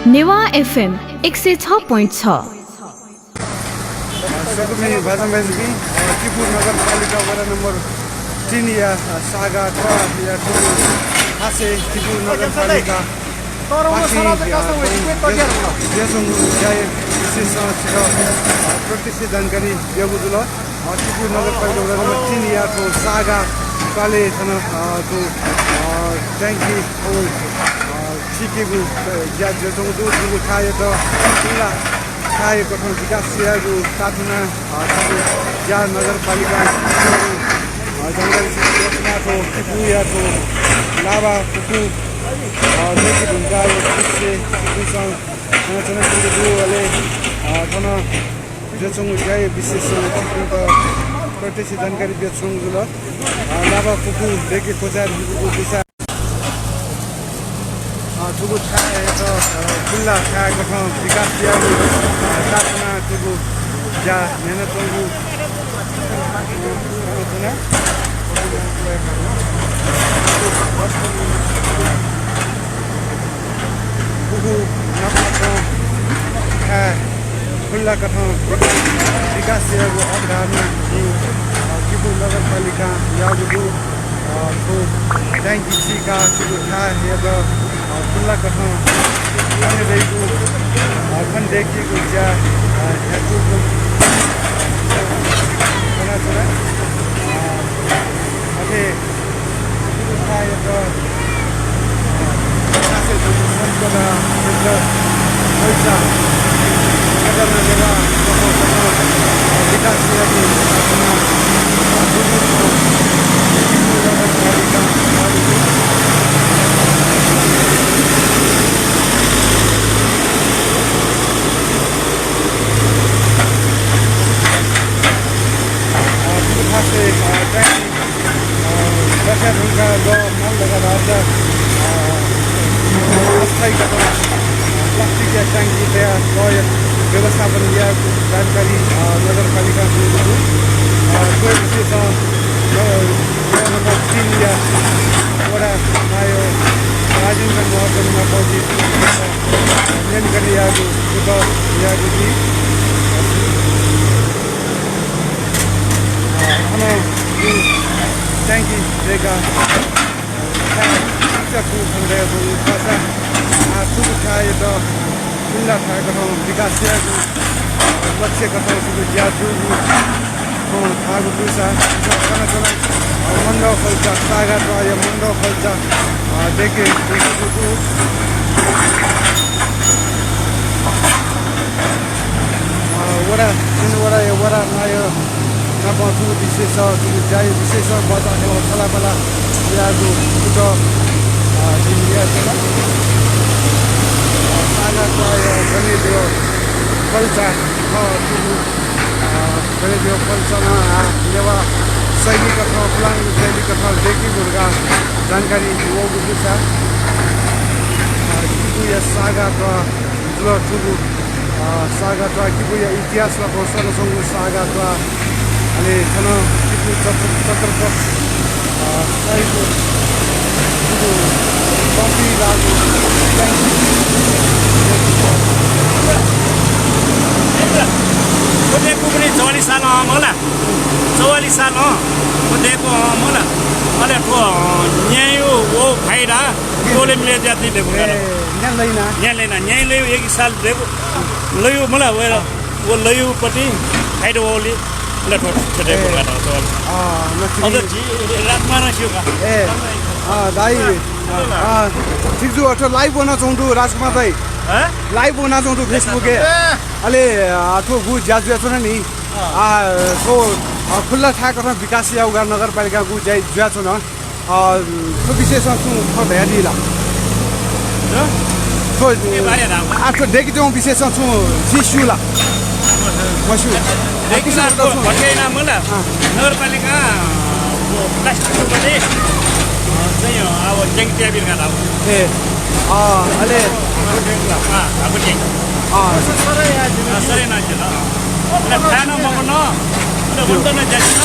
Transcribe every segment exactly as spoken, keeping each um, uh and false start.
नेवाः एफएम एक सय छ point छ। सकलमि भाजु मय्जुपिं, अ, किपू नगरपालिका वडा नम्बर तीनया, अ, सागा त्वाःया थुगु थासय् किपू नगरपालिका पाखें, अ, ज्याझ्वःगु ज्याय् विशेष, अ, छितः, अ, प्रत्यक्ष जानकारी बियागु जुल। अ, किपू नगरपालिका वडा नम्बर तीनया थ्व सागा त्वालय् थन, अ, थ्व, अ, ट्याङ्की, अ, अ, थीकेगु, अ, ज्या जुयाच्वंगु दु। थुगु थाय्‌यात खुल्ला थाय् कथं विकास यायेगु तातुना, अ, थुगु ज्या नगरपालिकां, अ, जानकारी सिल। थ्व किपूया थ्व लाभा पुखू, अ, दय्‌के धुंकाः थुगुसं, अ, थन च्वंगु दु। अले, अ, थन जुयाच्वंगु ज्याया विशेष, अ, छिकपिन्त प्रत्यक्ष जानकारी बियाच्वंगु जुल। अ, लाभा पुखू दय्‌के क्वचाय् धुंकूगु दुसा, अ, थुगु थाय्‌यात, अ, खुल्ला थाय् कथं विकास यायेगु, अ, तातुना थुगु ज्या न्ह्यानाच्वंगु। पुखू नापनापं थाय् खुल्ला कथं विकास यायेगु अवधारणा, अ, किपू नगरपालिकां याःगु दु। अ, थ्व ट्याङ्की थीकाः थुगु थाय्‌यात, अ, खुल्ला कथं खने दइगु, अ, खने दय्‌केगु ज्या, अ, याकूगु खनाच्वना। अ, अथे थुगु थाय्‌यात, अ, खासै जूगु सम्पदा, खर्च, खर्च, विकास यायेगु, अ, अ, थुगु थासय्, अ, चाहिँ, अ, दथुइ धुंकाः लः मल धकाः धाःसा, अ, अस्थायी कथं, अ, प्लास्टिकया ट्याङ्की तयाः लःया व्यवस्थापन यायेगु जानकारी, अ, नगरपालिकां ब्यूगु दु। अ, थ्व विषयय्, अ, वडा नम्बर तीनया वडा नायः राजेन्द्र महर्जन नापं न्यंकने याःगु कुतः याःगु जुइ। अ, थन थुगु ट्याङ्की दय्‌काः थाय्, अ, थाय्, अ, थुगु थाय्‌यात खुल्ला थाय् कथं विकास यायेगु लक्ष्य कथं थुगु ज्या जूगु, अ, धाःगु दुसा, अ, थन च्वनाः, अ, मण्डल खल्चा, सागा त्वाःया मण्डल खल्चा, अ, दय्‌के धुंकूगु दु। अ, वडा, तीन वडाया वडा नायः नापं थुगु विषयय्, थुगु ज्याया विषयय् बचाः खला छलाबला यायेगु कुतः, अ, जिं याये धुन। अ, सागा त्वाःया गनेद्यः खल्चा, अ, थुगु, अ, गनेद्यः खल्चा नं, अ, नेवाः शैली कथं, पुलांगु शैली कथं दय्‌केगु धकाः जानकारी वःगु दुसा, अ, किपूया सागा त्वाः जुल थुगु, अ, सागा त्वाः किपूया इतिहास नापं सनाच्वंगु सागा त्वाः। अले थन किपू चतुर-, चतुर्पथ, अ, साइडको थुगु बम्पी लाःगु ट्याङ्की। व दय्‌कूगुलिं चौवालिस सालं मला। चौवालिस सालं व दय्‌कू, अ, मला। अले थ्व, अ, न्याय् व फाइदा तोले मिले ज्या जुइ दय्‌कू ए, का। न्याय् लइना। न्याय् लइना, न्याय् लय् एक साल दय्‌कू लय् मला, व, व लय्‌पति फाइदा वःगुलिं, अले थ्व, थ्व दय्‌कू ए। का, थ्व। अ, नथि। अब त जि राजकुमारं स्यू का। ए, अ, दाइ, अ, अ, ठीक जू, अथे live वनाच्वंगु दु राजकुमार दाइ। हँ? Live वनाच्वंगु दु Facebook-य्। ए। अले, अ, थ्व गु ज्या जुयाच्वन नि। अ, थ्व, अ, खुल्ला थाय् कथं विकास यायेगु नगरपालिकां गु ज्या जुयाच्वन। अ, थ्व विषयसं छुं खँ धयादी ला? हँ? थ्व, के बारे धाःगु? आ, थ्व दय्‌केत्यंगु विषयसं छुं छि स्यू ला? मस्यू। दय्‌के आ, ला, थ्व छुं भत्के याना मला। अँ। नगरपालिकां, अ, प्लास्टिक बने, अ, चाहिँ, अ, अब ट्याङ्की तयाबी धकाः धाःगु। ए, अ, अले अँ, धाःगु ट्याङ्की। अँ, सरे यानादिल। अँ, सरे यानादिल। अले थाय् नं मखन, अले वन्त नं ज्यासिन,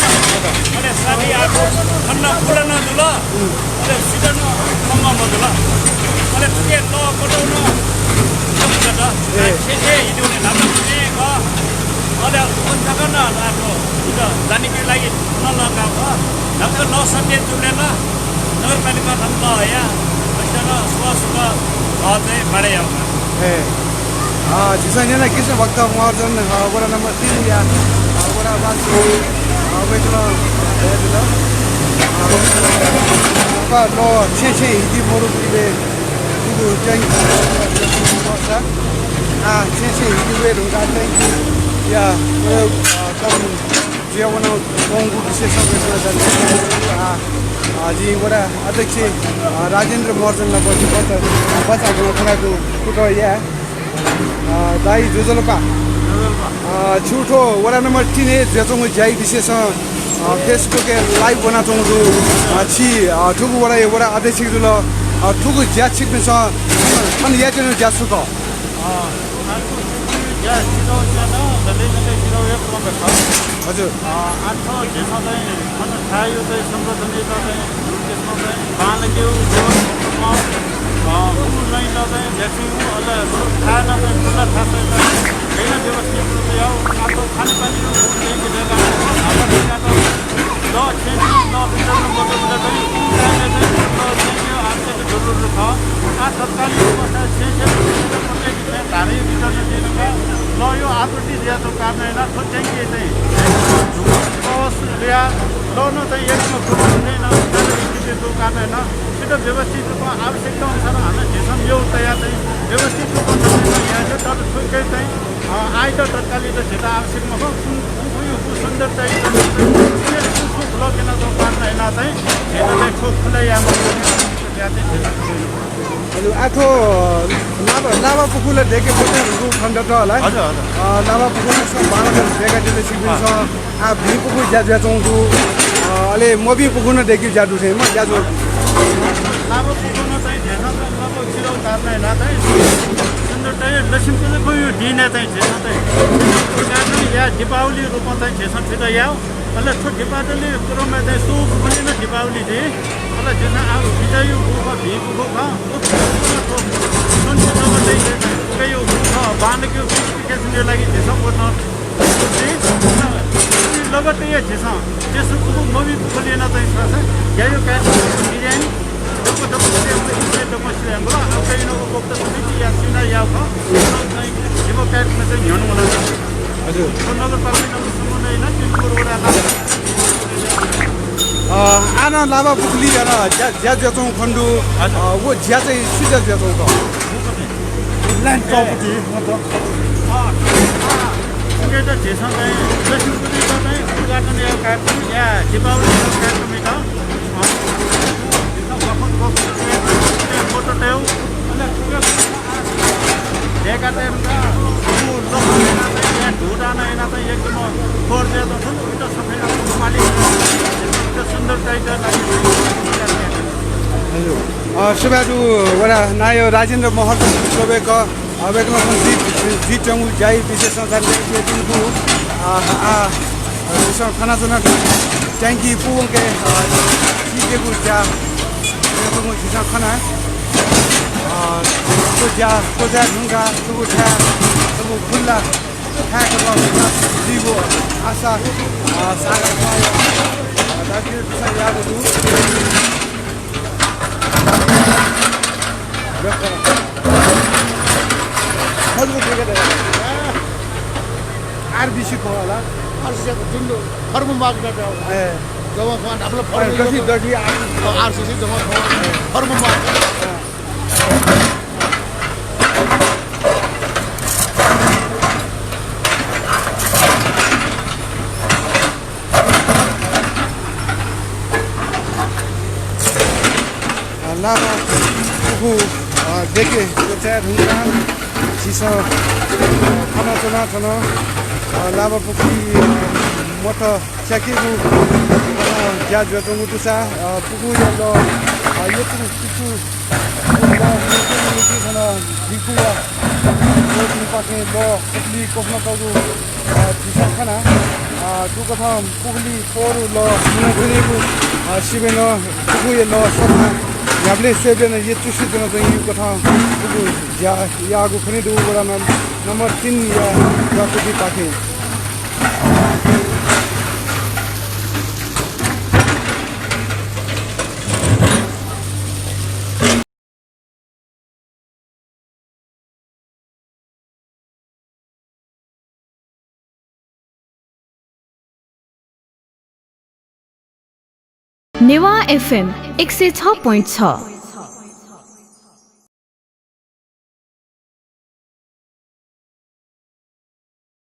अले साथी आएको खन्न खुला नं जुल, अले सिधन खम्मा मजुल, अले थुके ल कटौ नं, नं आः थ्व इमित जानेकी लागि नं लँ काःगु खः। न्हापा लँ सत्य जूबलय् नं नगरपालिकां थन लँ हया, अथे नं सुख सुख लँ चाहिँ बांडय् याःगु खः। ए। अ, झीसं न्यना कृष्ण भक्त महर्जन, अ, वडा नम्बर तीन या, अ, वडावासी, अ, वय्कलं धयादिल। अ, अ, लँ छेँ छेँ हिति मरुगु इलय् दुगु ट्याङ्की, अ, छेँ छेँ हिति वये धुंकाः ट्याङ्की या, अ, अ, कम जुया वनाच्वंगु विषयसं वय्कलं जानकारी बियादिल। अ, अ, जिं वडा अध्यक्ष, अ, राजेन्द्र महर्जन नाप बाचा, बाचा कुतः याये। अ, दाइ ज्वजलपा। अ, छु थ्व वडा नम्बर तीनय् जुयाच्वंगु ज्याया विषयसं, अ, Facebook-य् live वनाच्वंगु दु। अ, छि, अ, थुगु वडाया वडा अध्यक्ष जुल। अ, थुगु ज्या छिकपिन्सं थन यायेत्यनागु ज्या छु खः? अ, ज्या सिधौ ज्या नं दकलय् दकलय् सिधौ हे प्रबन्ध खः। हजुर। अ, आः थ्व झीसं चाहिँ थन थाय्‌या चाहिँ संरक्षणयात चाहिँ न्हूगु किसिमं चाहिँ बांलाकेगु व्यवस्था, अ, उ लँयात चाहिँ ल्यासेगु, अले थाय्‌नं चाहिँ खुल्ला थासय् चाहिँ गय् याना व्यवस्थित रूपं यायेगु, आः थ्व खानेपानीया उ चाहिँ के धायेगु, आः थ्व लँ छेँय् लँ वितरण मजूबलय् चाहिँ उ time-य् चाहिँ लँ छेँय् आवश्यक जरुरी खः। आः तत्कालीन अवस्थाय् छेँय् छेँय् प्रत्येक छेँय् धारया वितरण यायेगु, लँया आपूर्ति जुयाच्वंगु कारणं यानाः थ्व ट्याङ्की चाहिँ बस या लँ नं चाहिँ एकदम खुल्ला चाहिँ यानाः वितरण यानाच्वंगु कारणं यानाः छित व्यवस्थित रूपं आवश्यकता अनुसार हानं झीसं मेगु तयाः चाहिँ व्यवस्थित रूपं चाहिँ यायेत, तर थुके चाहिँ, अ, आःयात तत्कालीन झीत आवश्यक मखु। कुन, कुन, कुन, कुन सुन्दरता, कुन, कुन, कुन सुख लँ क्यनाच्वंगु कारणं यानाः चाहिँ झीत चाहिँ थ्व खुल्ला यायेमाः। हजुर, आः थ्व लाभा, लाभा पुखू ला दय्के मते धुंकूगु खनेदत ला? हजुर, हजुर। अ, लाभा पुखू ला बांलाक दय्कादिल छिकपिन्सं। अँ। आः भिं पुखू ज्या जुयाच्वंगु दु, अ, अले मभिं पुखू नं दय्केगु ज्या दु थें, मभिं ज्या जुयाच्वंगु दु। लाभा पुखू नं चाहिँ झीसं चाहिँ लगभग सिधौ कारणं यानाः चाहिँ सुन्दरताया लक्ष्मी पुजाया दिनय् चाहिँ झीसं चाहिँ या दीपावली रूपं चाहिँ झीसं थुइत याये। अले थ्व दीपावली क्रमय् चाहिँ सुगु पुखुलिइ नं दीपावली जुइ। अले झीसं आः भिंतय्‌गु खः, भिं पुखू खः, व पुखू नं थ्व स्वन्ति जगतय् चाहिँ उकिया खः, बांलाकेगु beautification-या लागि झीसं व नं लगत्तै हे झीसं तेस्रो पुखू मभिं पुखुलिइ नं चाहिँ थःसा ज्याया कार्यक्रम design दक्व दक्व समिति या सिना याः खः। चाहिँ जिगु कार्यक्रम चाहिँ न्ह्यःने वना। हजुर। नगरपालिका नम्बर समन्वय यानाः तिन नम्बर वडा लाभा। अ, आः नं लाभा पुखुलिइ ज्या, ज्या जुयाच्वंगु खनेदु। हजुर। अ, व ज्या चाहिँ छु ज्या जुयाच्वंगु खः? Line चौपति, मतलब। अ, अ, उकियात झीसं चाहिँ लक्ष्मी पुजायात चाहिँ उद्घाटन यायेगु कार्यक्रम या दीपावली यायेगु कार्यक्रम यात। अ, झीसं बखत बखत चाहिँ photo तयेगु, अले दय्कातये धुंकाः व लखं यानाः चाहिँ या धुंकाः नं यानाः चाहिँ एकदम खोर जुयाच्वंगु खः। उकियात सफा यानाः पालि यानाः सुन्दरतायात लागि चाहिँ। हजुर। अ, सुभाय् दु वडा नायः राजेन्द्र महर्जन वय्कः, अ, वय्कलं थन जुइ, जुइत्यंगु ज्याया विषयसं जानकारी बियादीगु दु। अ, आः, अ, झीसं खनाच्वना ट्याङ्की पूवंके, अ, थीकेगु ज्या, थीकेगु झीसं खना। अ, थ्व ज्या क्वचाये धुंकाः थुगु थाय्, थुगु खुल्ला थाय् जुइगु आशा, अ, सागर, अ, दाजुकिजा याःगु दु। मजबुत देखे दे। आरबीसी खः होला। आरसीसी जुन फर्म मार्क दे। ए। जम्मा खः, ढापला फर्म ए, दथि, दथि, आरसीसी। अ, आरसीसी जम्मा खः। ए। Firm mark. अँ। अ, लाभा पुखू, अ, दय्के क्वचाये धुंकाः झीसं, अ, खनाच्वना थन, अ, लाभा पुखुलिइ, अ, मत च्याकेगु, अ, ज्या जुयाच्वंगु दुसा, अ, पुखूया लः, अ, यचुगु पिचु, अ, लः, थन दिकुया, अ, पाखें लः, पुखुलिइ क्वफुनातःगु अ, झीसं खना, अ, थुकथं पुखुलिइ पौरु लः मुनाच्वनीगु, अ, सिबें नं पुखूया लः सफा न्ह्याबलें स्वयेबलय् नं यचुसे च्वनाच्वनीगु कथं थुगु ज्या याःगु खनेदु वडा नं-, नम्बर तीनया ग्वाहालि पाखें। नेवाः एफएम एक सय छ पोइन्ट छ।